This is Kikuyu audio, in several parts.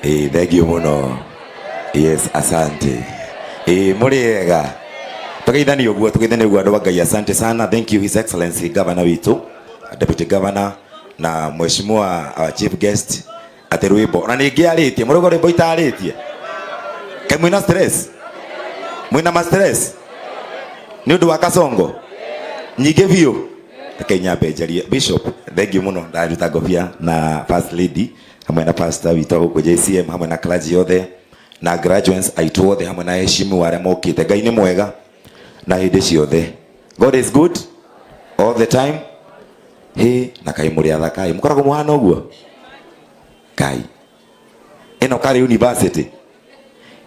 Ĩĩ, thank you mũno. Yes, asante. Ĩĩ, mũrĩ ega. Tũgeithanie ũguo, tũgeithanie ũguo andũ a Ngai. Asante sana. Thank you, His Excellency Governor witũ, Deputy Governor na Mheshimiwa our chief guest atĩ rwĩmbo na ningĩ arĩtie mũrũgo rwĩmbo itarĩtie. Kaĩ mwĩna stress? Mwĩna ma stress? Nĩ ũndũ wa Kasongo? Nyingĩ biũ. Reke nyambe njarie. Bishop, thank you mũno ndaruta ngobia na First Lady hamwe na pastor witũ gũkũ JCM hamwe na clergy yothe na graduates aitũ othe hamwe na heshimu arĩa mokĩte. Ngai nĩ mwega na hĩndĩ ciothe. God is good all the time. Hĩ, na kaĩ mũrĩ athaka ĩ, mũkoragwo mũhana ũguo? Ngai. Ĩno karĩ university.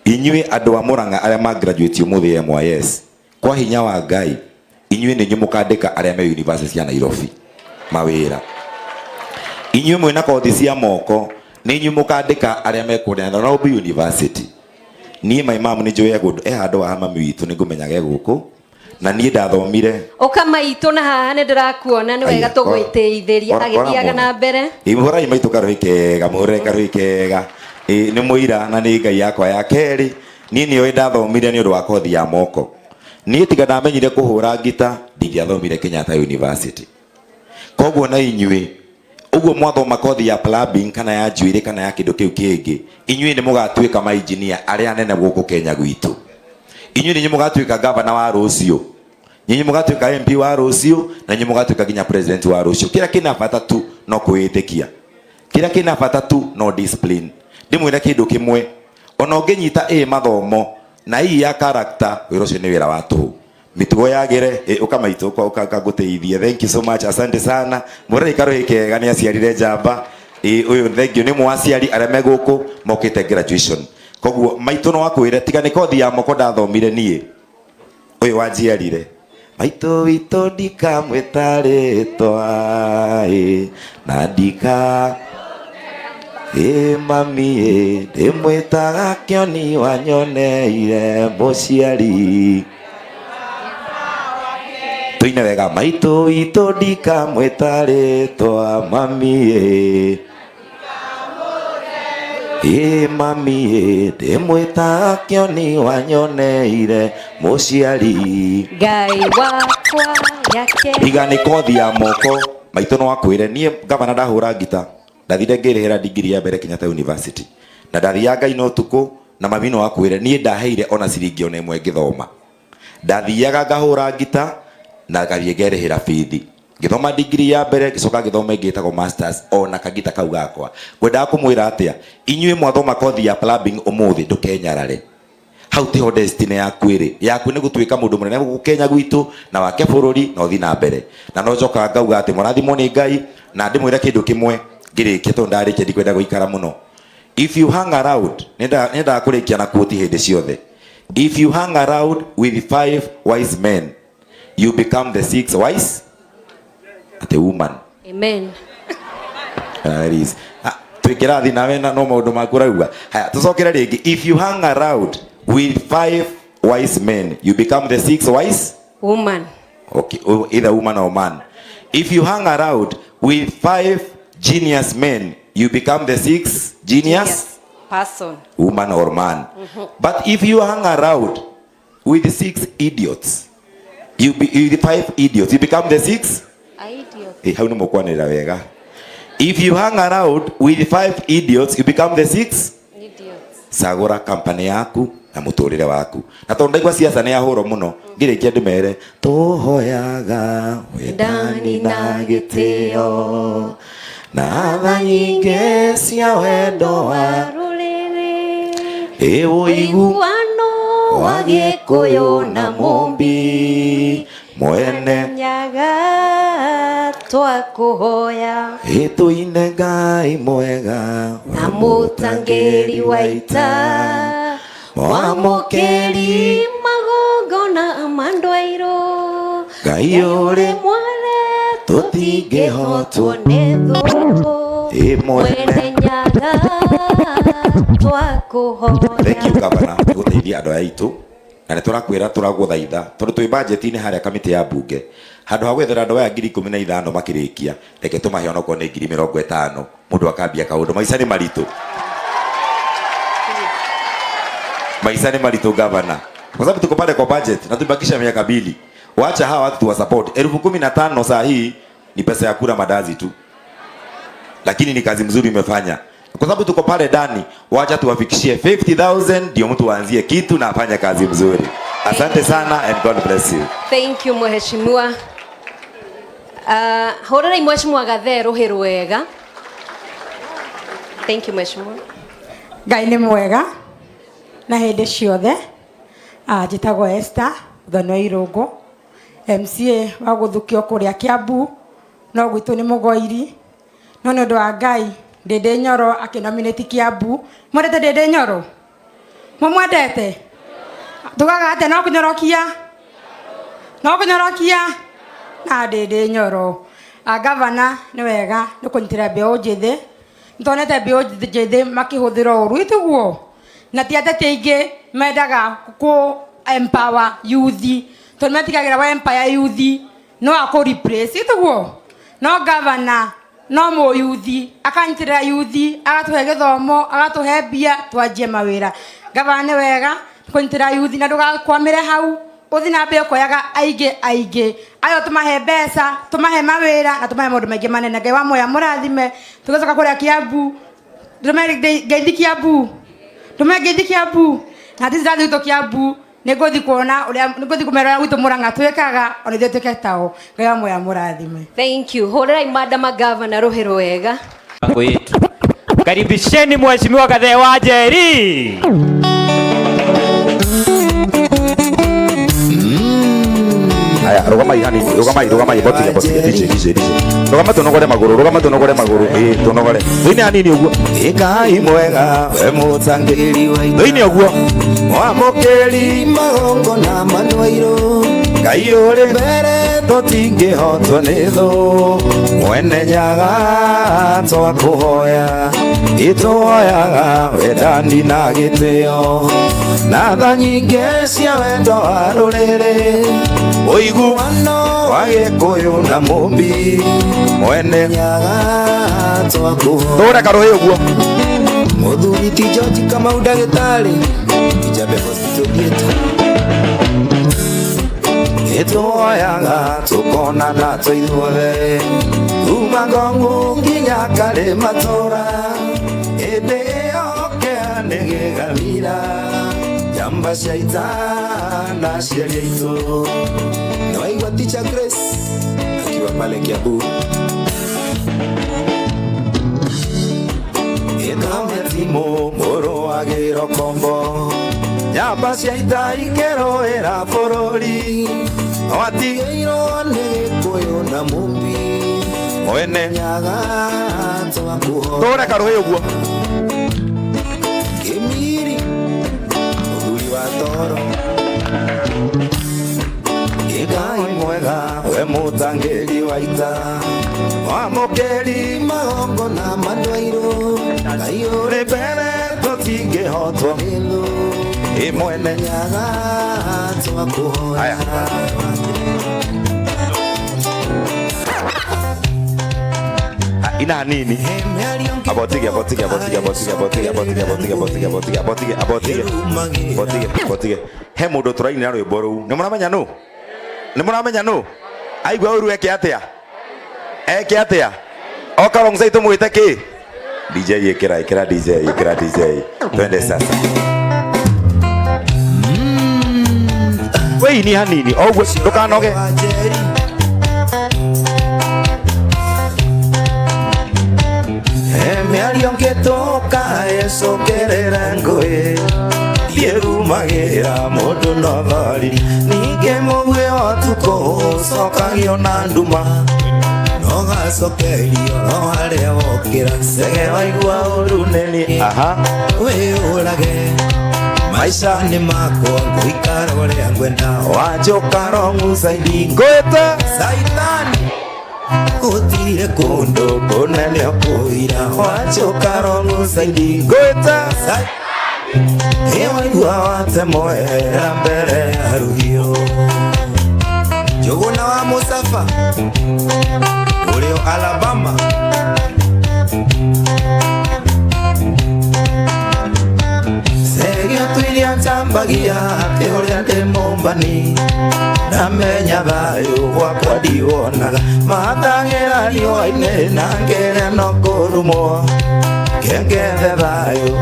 Inyuĩ andũ a Murang'a arĩa ma graduate ũmũthĩ MYS, kwa hinya wa Ngai, inyuĩ nĩ inyuĩ mũkandĩka arĩa me university cia Nairobi mawĩra. Inyuĩ mwĩna kothi cia moko, nĩ inyuĩ mũkandĩka arĩa me kũrĩa Nairobi University. Niĩ my mom nĩ njũĩ e e handũ haha mami witũ nĩ ngũmenyaga e gũkũ na niĩ ndathomire. Ũka maitũ na haha nĩ ndĩrakuona nĩ wega tũgwĩtĩithĩria agĩthiaga na mbere. Ĩ, mũhũrai maitũ karũhĩ kega, mũhũre karũhĩ kega. Ĩ, nĩ mũira na nĩ Ngai yakwa ya kerĩ. Niĩ nĩoĩ ndathomire nĩ ũndũ wa kothi ya moko. Niĩ tiga ndamenyire kũhũra ngita ndingĩathomire Kenyatta University. Koguo na inyuĩ ũguo mwathoma kothi ya plumbing kana ya njuĩrĩ kana ya kĩndũ kĩu kĩngĩ, inyuĩ nĩ mũgatuĩka ma engineer arĩa anene gũkũ Kenya gwitũ. Inyuĩ nĩ inyuĩ mũgatuĩka governor wa rũciũ, nyinyi mũgatuĩka MP wa rũciũ, na inyuĩ mũgatuĩka nginya president wa rũciũ. Kĩrĩa kĩna bata tu no kwĩĩtĩkia, kĩrĩa kĩna bata tu no discipline. Ndĩmwĩre kĩndũ kĩmwe, ona ũngĩnyita ĩ mathomo na ii ya character, wĩra ũcio nĩ wĩra wa tũhũ. Mĩtugo yagĩre. Ĩ, ũka maitũ, ũka ũka ũka ngũteithie. Thank you so much, asante sana. Mũrei karũhĩ kega nĩ aciarire njamba. Ĩ, ũyũ thank you nĩ mwaciari arĩa me gũkũ mokĩte graduation. Koguo maitũ no akwĩre tiga nĩ kothi ya moko ndathomire niĩ ũyũ wanjiarire maitũ witũ ndikamwĩta rĩtwa ĩ, na ndika ĩ mami ĩ ndĩmwĩtaga kĩoni wanyoneire mũciari. Tuine wega. Maitũ witũ ndikamwĩta rĩtwa mami ĩ, ĩ mami ĩ ndĩmwĩtaga kĩoni wanyoneire mũciari. Ngai wakwa yake. Tiga nĩ kothi ya moko maitũ no akwĩre niĩ gavana ndahũra ngita ndathire ngĩrĩhĩra ndigiri ya mbere Kenyatta University na ndathiaga Ngai no ũtukũ na mami no akwĩre niĩ ndaheire ona ciringi ona ĩmwe ngĩthoma. Ndathiaga ngahũra ngita na ngathiĩ ngerĩhĩra bithi ngĩthoma ndigiri ya mbere, ngĩcoka ngĩthoma ĩngĩ ĩtagwo masters ona kagita kau gakwa. Ngwendaga kũmwĩra atĩa, inyuĩ mwathoma kothi ya plumbing ũmũthĩ ndũkenyarare hau tiho destiny yaku ĩrĩ. Yaku nĩ gũtuĩka mũndũ mũnene gũkũ Kenya gwitũ na wake bũrũri na ũthiĩ na mbere. Na no njokaga ngauga atĩ mũrathimwo nĩ Ngai. Na ndĩmwĩre kĩndũ kĩmwe ngĩrĩkia, tondũ ndarĩkia ndikwenda gũikara mũno. If you hang around, nyendaga kũrĩkia na quote hĩndĩ ciothe, if you hang around with five wise men, you become the sixth wise atĩ woman. Amen. There is. Ah, twĩ kĩrathi nawe na no maũndũ maku ũrauga. Haya, tũcokere rĩngĩ. If you hang around with five wise men, you become the sixth wise woman. Okay, oh, either woman or man. If you hang around with five genius men, you become the sixth genius person. Woman or man. But if you hang around with six idiots, you be with five idiots, you become the sixth idiot. Eh, hau nĩ mũkwanĩrĩra wega. If you hang around with five idiots, you become the sixth idiot. Cagũra kampani yaku na mũtũrĩre waku. Na tondũ ndaigua ciaca nĩ yahũrwo mũno, ngĩrĩkia ndĩmere tũhoyaga wendani na gĩtĩo na tha nyingĩ cia wendo wa rũrĩrĩ ĩ ũigu ũiguano wa Gĩkũyũ na Mũmbi mwene. Nyaga twakũhoya. Ĩtũine Ngai mwega na mũtangĩri wa ita mwamũkĩri magongona ma andũ airũ. Ngai ũrĩ mware tũtingĩhotwo tũtingĩhotwo nĩ thũ. Ĩ mwene mwene Nyaga twakũhoya. Thank you, Governor, nĩ gũteithia andũ aya aitũ na nĩ tũrakwĩra tũragũthaitha tondũ twĩ budget-inĩ harĩa kamĩtĩ ya mbunge handũ ha gwethera andũ aya 15,000 makĩrĩkia, reke tũmahe onokorwo nĩ 50,000 mũndũ akambia kaũndũ. Maica nĩ maritũ. Maisha ni maritũ gavana, kwa sababu tuko pale kwa budget na tumebakisha miaka 2. Wacha hawa watu tuwa support. 15,000 saa hii ni pesa ya kula madazi tu, lakini ni kazi mzuri imefanya. Kwa sababu tuko pale ndani, wacha tuwafikishie 50,000 ndio mtu aanzie kitu na afanye kazi mzuri. Asante sana and God bless you. Thank you mheshimiwa. Hũrĩrai mheshimiwa Gathee rũhĩ rwega. Thank you mheshimiwa. Ngai nĩ mwega na hĩndĩ ciothe. Njĩtagwo Esther Muthoni wa Irũngũ, MCA wa gũthukio kũrĩa Kiambu, no gwitũ nĩ Mũgoiri, no nĩ ũndũ wa Ngai Ndĩndĩ Nyoro akĩnominate Kiambu. Mwendete Ndĩndĩ Nyoro? Mũmwendete? Tugaga atĩa? No kũnyorokia, no kũnyorokia na Ndĩndĩ Nyoro. Gavana nĩ wega nĩ kũnyitĩrĩra mbeũ njĩthĩ. Nĩtuonete mbeũ njĩthĩ makĩhũthĩrwo ũru itiguo, na ti ateti aingĩ mendaga kũ empower youth, tondũ metigagĩra wa empower youth no akũ replace itiguo. No gavana no mũyuthi akanyitĩrĩra yuthi, agatũhe gĩthomo, agatũhe mbia twanjie mawĩra. Gavana nĩ wega kũnyitĩrĩra yuthi, na ndũgakwamĩre hau, ũthiĩ na mbere ũkoyaga aingĩ aingĩ ayo, tũmahe mbeca, tũmahe mawĩra na tũmahe maũndũ maingĩ manene. Ngai wa muoya mũrathime. Tũgĩcoka kũrĩa Kiambu, ndũme ngeithi Kiambu, ndũme ngeithi Kiambu na tici ndathi gwitũ Kiambu, nĩngũthiĩ kuona ũrĩa nĩngũthiĩ kũmera ũrĩa gwitũ Mũrang'a twĩkaga, ona ithuĩ twĩke tao. Ngai wa muoya mũrathime. Thank you. Hũrĩrai madam gavana rũhĩ rwega. Mipango yetu. Karibisheni Mheshimiwa Gathee wa Njeri. Haya, rugamai hanini, rugamai, rugamai, botige, botige, DJ, DJ, DJ. Rugama tunogore maguru, rugama tunogore maguru, eh, tunogore. Thĩinĩ hanini ũguo. Ngai mwega, we mũtangĩri wa ita. Thĩinĩ ũguo. Mwamũkĩri magongona manwairũ. Ngai ũrĩ mbere tũtingĩhotwo nĩ thũ. Mwene Nyaga twakũhoya, itũhoyaga wendani na gĩtĩo, na tha nyingĩ cia wendo wa rũrĩrĩ, ũiguano wa Gĩkũyũ na Mũmbi. Mwene Nyaga twakũhoya. Tũre karũhĩ ũguo. Mũthuri ti George Kamau ndagĩtarĩ, Ijabe Hospital Theatre. Ĩtũhoyaga tũkonana tũithuothe, kuma Ngong'u nginya Karĩma tũra, hĩndĩ ĩyo kĩeha nĩ gĩgathira, njamba cia ita na aciari aitũ. Na waigua Teacher Grace akiwa pale Kiambu. Ĩkametimũ mũrũ wa Gĩrokombo, njamba cia ita ikĩrũĩra bũrũri, watigĩirwo nĩ Gĩkũyũ na Mũmbi. Mwene Nyaga twakũhoya. Tũre karũhĩ ũguo. Kĩmiri mũthuri wa toro. Ngai mwega, we mũtangĩri wa ita, mwamũkĩri magongona manwairũ. Ngai ũrĩ mbere tũtingĩhotwo nĩ thũ. Ĩ mwene Nyaga twakũhoya. Haya. Ina hanini. Abotige, abotige, abotige, abotige, abotige, abotige, abotige, abotige, abotige, abotige, abotige, abotige, abotige. He mũndũ tũrainĩra rwĩmbo rũu. Nĩ mũramenya nũ? Nĩ mũramenya nũ? Aigua ũru eke atĩa? Eke atĩa? Oka alongside tũmwĩte kĩ? DJ ĩkĩra, ĩkĩra DJ, ĩkĩra DJ. Twende sasa. Wĩini hanini, o ũguo ndũkanoge. Mĩario ngĩtũka ĩcokerere ngũĩ, ndiĩrumagĩra mũndũ no thori, ningĩ mũguĩ ũtukũ ũcokagio na nduma, no gacokerio no harĩa wokĩra. Cege waigua ũru nĩniĩ. Aha. Wĩyũrage maica nĩ makwa, ngũikara ũrĩa ngwenda. Wanjũka wrong side ngwĩte Saitani gũtirĩ kũndũ kũnene ũkũira. Wanjũka wrong side ngwĩte Ĩ waigua watemoera mbere ya rũhiũ. Njũgũna wa Mũcaba ũrĩ o Alabama. Cege twiria njamba Magambagia atĩ ũrĩa ndĩ mũmbani ndamenya thayũ gwakwa ndiwonaga mathagĩra riũa-inĩ na ngĩrĩa no kũrumwo kengethe thayũ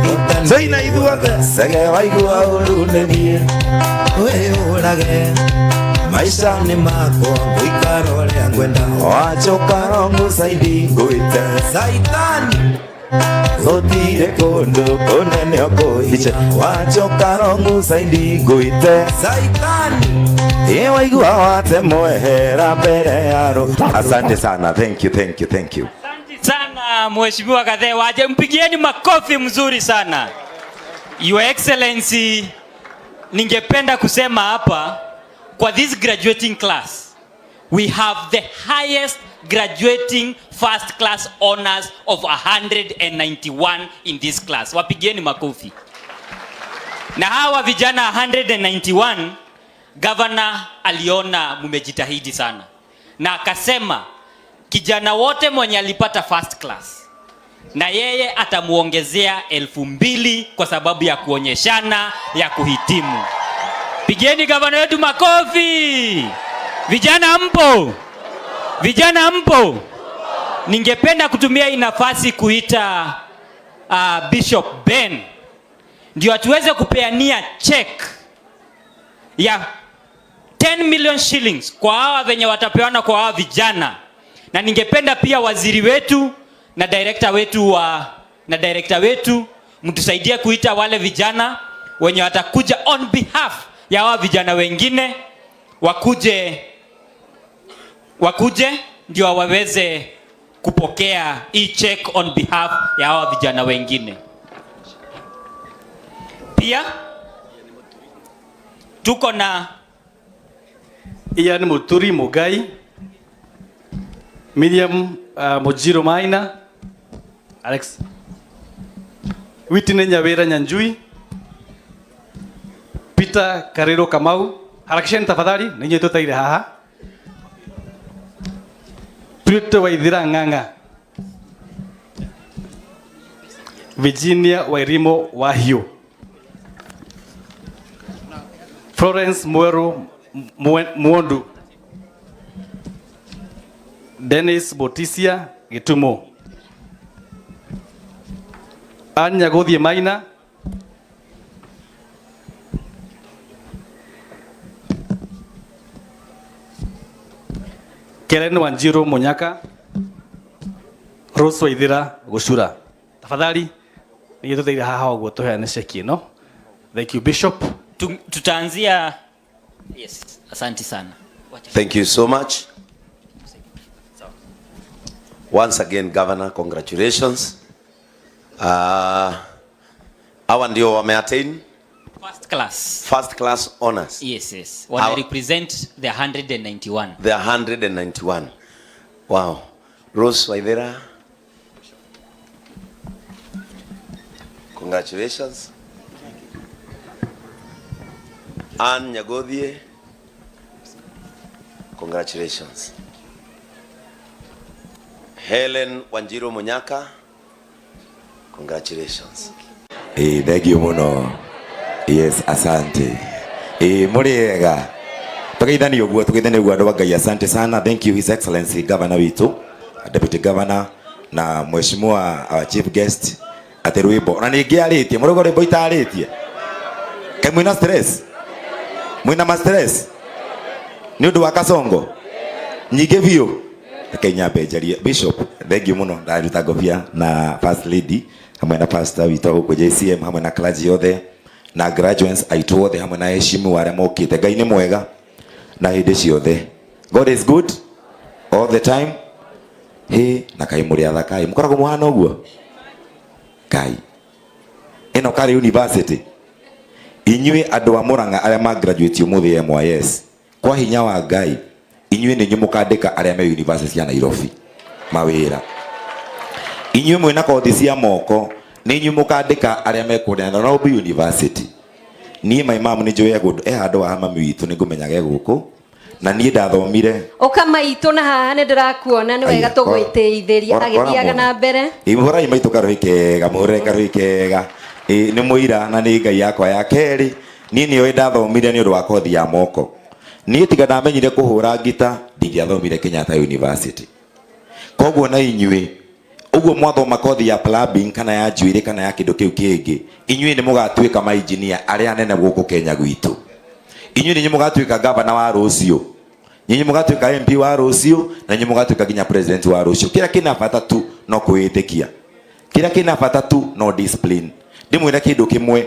Soina ithuothe cege waigua ũru nĩ niĩ wĩyũrage maica nĩ makwa ngũikara ũrĩa ngwenda wacũka rongu saidi ngwĩte saitani gũtirĩ kũndũ kũnene ũkũhiche wacoka rongu saidi ngwĩte saitani ĩ waigua wate mwehera mbere ya rũ. Asante sana, thank you, thank you, thank you. Asante sana Mheshimiwa Gathee Waje, mpigieni makofi mzuri sana. Your Excellency, ningependa kusema hapa kwa this graduating class we have the highest graduating first class honors of 191 in this class. Wapigieni makofi. Na hawa vijana 191, governor aliona mumejitahidi sana na akasema kijana wote mwenye alipata first class na yeye atamuongezea 2,000 kwa sababu ya kuonyeshana ya kuhitimu. Pigieni gavana wetu makofi. Vijana mpo? Vijana mpo? Ningependa kutumia hii nafasi kuita Bishop Ben ndio atuweze kupeania check ya 10 million shillings kwa hawa venye watapeana kwa hawa vijana, na ningependa pia waziri wetu na director wetu wa na director wetu mtusaidie kuita wale vijana wenye watakuja on behalf ya hawa vijana wengine wakuje ndio waweze kupokea hii check on behalf ya hawa vijana wengine. Pia tuko na Ian Muturi Mugai, Miriam Mojiro Maina, Alex Witine Nyawira Nyanjui, Peter Kariro Kamau. Harakisheni tafadhali, ninyi tutaire haha. Purity Waithira Ng'ang'a, Virginia Wairimo Wahiu, Florence Mweru Muondu, Dennis Botisia Gitumo, Ann Nyaguthie Maina, Keren Wanjiru Munyaka, Rose Waithira Gucura. Tafadhali nĩ tũteire haha ũguo tũheane ceki ĩno. Thank you, Bishop. Tutaanzia. Yes, asante sana. Thank you so much. Once again, Governor, congratulations. Hawa ndio wameattain first class. First class honors. Yes. Wana represent the 191. The 191. Wow. Rose Waithera, congratulations. Ann Nyagothie, congratulations. Helen Wanjiru Munyaka, congratulations. Thank you muno. Yes, asante. Muri ega. Tugeithanie uguo, tugeithanie uguo andu a Ngai, asante sana. Thank you His Excellency Governor witu, Deputy Governor na Mheshimiwa our chief guest ati rwimbo. Na ningi aritie, murugo rwimbo itaritie. Kai mwina stress? Mwina ma stress? Ni undu wa Kasongo? Nyingi biũ. Reke nyambe njarie. Bishop, thank you muno. Ndaruta ngobia na First Lady hamwe na pastor witũ gũkũ JCM hamwe na clergy othe na graduates aitũ othe hamwe na heshimu arĩa mokĩte. Ngai nĩ mwega na hĩndĩ ciothe. God is good all the time. Hĩ, na kaĩ mũrĩ athaka ĩ, mũkoragwo mũhana ũguo? Ngai. Ĩno karĩ university. Inyuĩ andũ a Murang'a arĩa ma graduate ũmũthĩ MYS, kwa hinya wa Ngai, inyuĩ nĩ inyuĩ mũkandĩka arĩa me university cia Nairobi mawĩra. Inyuĩ mwĩna kothi cia moko, nĩ inyuĩ mũkandĩka arĩa me kũrĩa Nairobi University. Niĩ my mom nĩ njũĩ e handũ wa mami witũ nĩ ngũmenyaga e gũkũ, na niĩ ndathomire. Ũka maitũ na haha nĩ ndĩrakuona nĩ wega Aya, tũgwĩtĩithĩria ora agĩthiaga mwana. na mbere. Ĩ, mũhũrai maitũ karũhĩ kega, mũhũre karũhĩ kega. Ĩ, nĩ mũira na nĩ Ngai yakwa ya kerĩ. Niĩ nĩoĩ ndathomire nĩ ũndũ wa kothi ya moko. Niĩ tiga ndamenyire kũhũra ngita ndingĩathomire Kenyatta University. Koguo na inyuĩ ũguo mwathoma kothi ya plumbing kana ya njuĩrĩ kana ya kĩndũ kĩu kĩngĩ, inyuĩ nĩ mũgatuĩka mainjinia arĩa anene gũkũ Kenya gwitũ. Inyuĩ nĩ inyuĩ mũgatuĩka gavana wa rũciũ, nyinyi mũgatuĩka MP wa rũciũ, na inyuĩ mũgatuĩka nginya president wa rũciũ. Kĩrĩa kĩna bata tu no kwĩĩtĩkia, kĩrĩa kĩna bata tu no discipline. Ndĩmwĩre kĩndũ kĩmwe,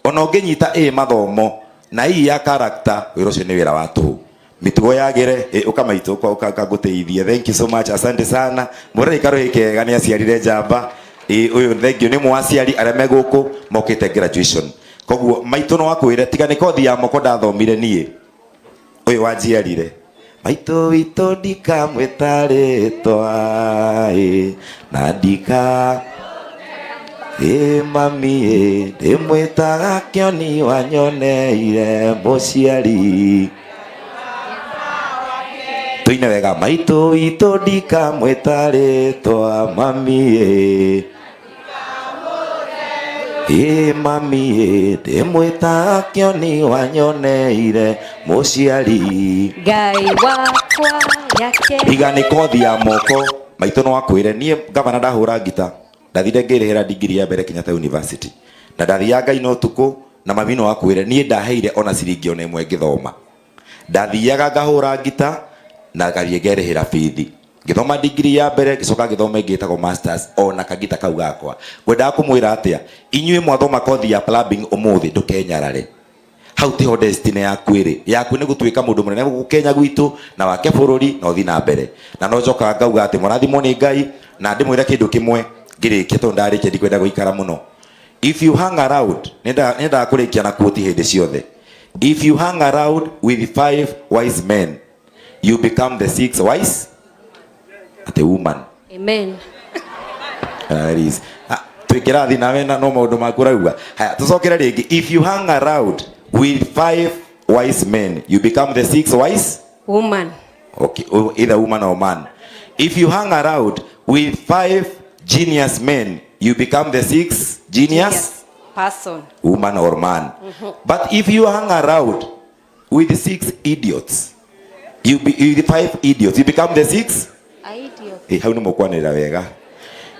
ona ũngĩnyita ĩ mathomo na ii ya character, wĩra ũcio nĩ wĩra wa tũhũ. Mitugo yagĩre ũkamaitũ ũkangũteithie. Thank you so much, asante sana. Mũrei karũhĩ kega nĩ aciarire njamba. Ũyũ thank you nĩ mwa aciari arĩa me gũkũ mokĩte graduation. Koguo maitũ no akwĩre tiga nĩ kothi ya moko ndathomire niĩ, ũyũ wanjiarire maitũ witũ ndikamwĩta rĩtwa na ndika ĩ mami ĩ ndĩmwĩtaga kĩoni wanyoneire mũciari. Tuine wega maitũ witũ ndikamwĩta rĩtwa mami ĩ ĩ mami ĩ ndĩmwĩtaga kĩoni wanyoneire mũciari. Ngai wakwa yake. Tiga nĩ kothi ya moko maitũ no akwĩre niĩ gavana ndahũra ngita ndathire ngĩrĩhĩra digiri ya mbere Kenyatta University na ndathiaga Ngai no ũtukũ na mami no akwĩre niĩ ndaheire ona ciringi ona ĩmwe ngĩthoma. Ndathiaga ngahũra ngita na ngathiĩ ngerĩhĩra bithi. Ngĩthoma digiri ya mbere ngĩcoka ngĩthoma ĩngĩ ĩtagwo masters ona kagita kau gakwa. Ngwendaga kũmwĩra atĩa, inyuĩ mwathoma kothi ya plumbing ũmũthĩ ndũkenyarare. Hau tiho destiny yaku ĩrĩ. Yaku nĩ gũtuĩka mũndũ mũnene gũkũ Kenya gwitũ na wake bũrũri na ũthiĩ na mbere. Na no njokaga ngauga atĩ mũrathimwo nĩ Ngai na ndĩmwĩre kĩndũ kĩmwe ngĩrĩkia tondũ ndarĩkia ndikwenda gũikara mũno. If you hang around, nyendaga kũrĩkia na quote hĩndĩ ciothe. If you hang around with 5 wise men, you become the 6 wise at a woman. Amen. That is. Twikirathi nawe na no maundu maku rauga. Haya, tucokere ringi. If you hang around with 5 wise men, you become the 6 wise woman. Okay, either woman or man. If you hang around with 5 genius men, you become the 6 genius person, woman or man. But if you hang around with 6 idiots, you be with 5 idiots, you become the 6 idiot. Hau ni mukwanira wega.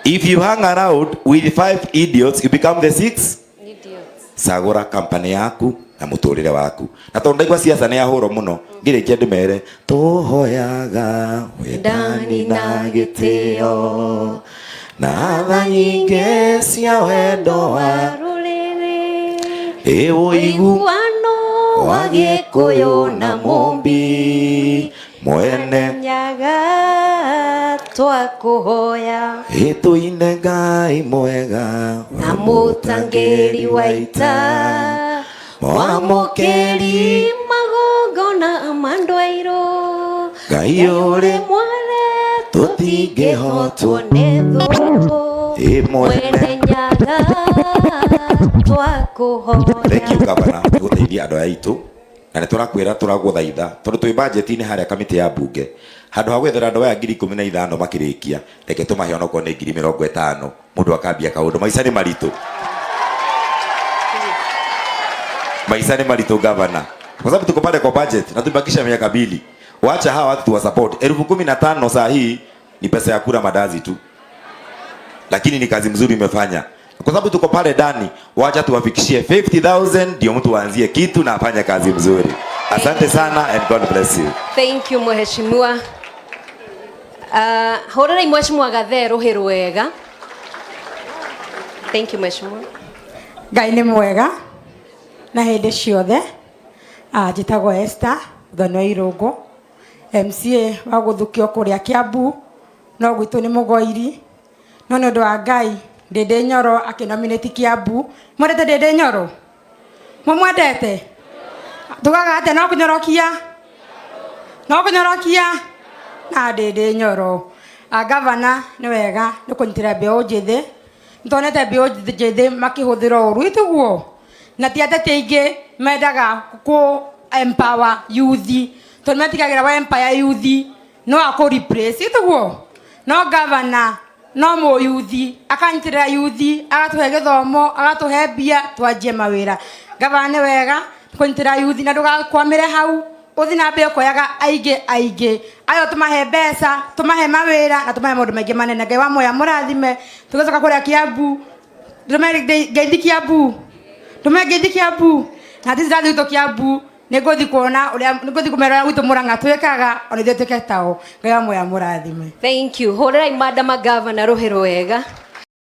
If you hang around with 5 idiots, you become the 6 idiots. Cagũra company yaku na mũtũrĩre waku. Na tondũ ndaigua siasa nĩ yahũrwo mũno, ngĩrĩkia ndĩmere tũhoyaga wendani na gĩtĩo na tha nyingĩ cia wendo wa rũrĩrĩ, ĩ ũiguano wa Gĩkũyũ na Mũmbi mwene nyaga twakũhoya ĩtũine Ngai mwega na mũtangĩri wa ita mwamũkĩri magongona ma andũ airũ Ngai ũrĩ mware tũtingĩhotwo tũtingĩhotwo nĩ thũ Ĩ mwene mwene nyaga twakũhoya. Thank you gavana nĩ gũteithia andũ aya aitũ na nĩ tũrakwĩra tũragũthaitha tondũ twĩ budget-inĩ harĩa kamĩtĩ ya mbunge handũ ha gwethera andũ aya 15,000 makĩrĩkia reke tũmahe onokorwo nĩ 50,000 mũndũ akambia kaũndũ. Maica nĩ maritũ, maica nĩ maritũ gavana, kwa sababu tuko pale kwa budget na tumebakisha miaka 2. Wacha hawa watu tuwa support. 15,000 saa hii ni pesa ya kula mandazi tu, lakini ni kazi mzuri imefanya. Kwa sababu tuko pale ndani, wacha tuwafikishie 50,000 ndio mtu aanzie kitu na afanye kazi mzuri. Asante sana and God bless you. Thank you mheshimiwa. Horerai mheshimiwa Gathe ruhi rwega. Thank you mheshimiwa. Ngai nĩ mwega na hĩndĩ ciothe. Njĩtagwo Esther Muthoni wa Irũngũ, MCA wa gũthukio kũrĩa Kiambu, no gwitũ nĩ Mũgoiri, no nĩ ũndũ wa Ngai Ndĩndĩ Nyoro akĩnominate Kiambu. Mwendete Ndĩndĩ Nyoro? Mũmwendete? Tugaga atĩa? No kũnyorokia? No kũnyorokia? Na Ndĩndĩ Nyoro. Gavana nĩ wega nĩ kũnyitĩrĩra mbeũ njĩthĩ. Nĩtuonete mbeũ njĩthĩ makĩhũthĩra ũru itiguo, na ti ateti aingĩ mendaga kũ empower youth, tondũ metigagĩra wa empower youth no akũ replace itiguo. No gavana no mũyuthi akanyitĩrĩra yuthi, agatũhe gĩthomo, agatũhe mbia, twanjie mawĩra. Gavana nĩ wega Kũnyitĩra yuthi na ndũgakwamĩre hau, ũthi na mbere kuoyaga aingĩ aingĩ ayo, tũmahe mbeca, tũmahe mawĩra na tũmahe maũndũ maingĩ manene. Ngai wa moya mũrathime. Tũgĩcoka kũrĩa Kiambu, ndũme ngeithi Kiambu, ndũme ngeithi Kiambu na tisi ndathi gwitũ Kiambu, nĩngũthi kuona ũrĩa nĩngũthi kũmera ũrĩa gwitũ Mũrang'a twĩkaga, ona ithuĩ twĩke tao. Ngai wa moya mũrathime. Thank you. Hũrĩrai madama gavana rũhĩ rwega.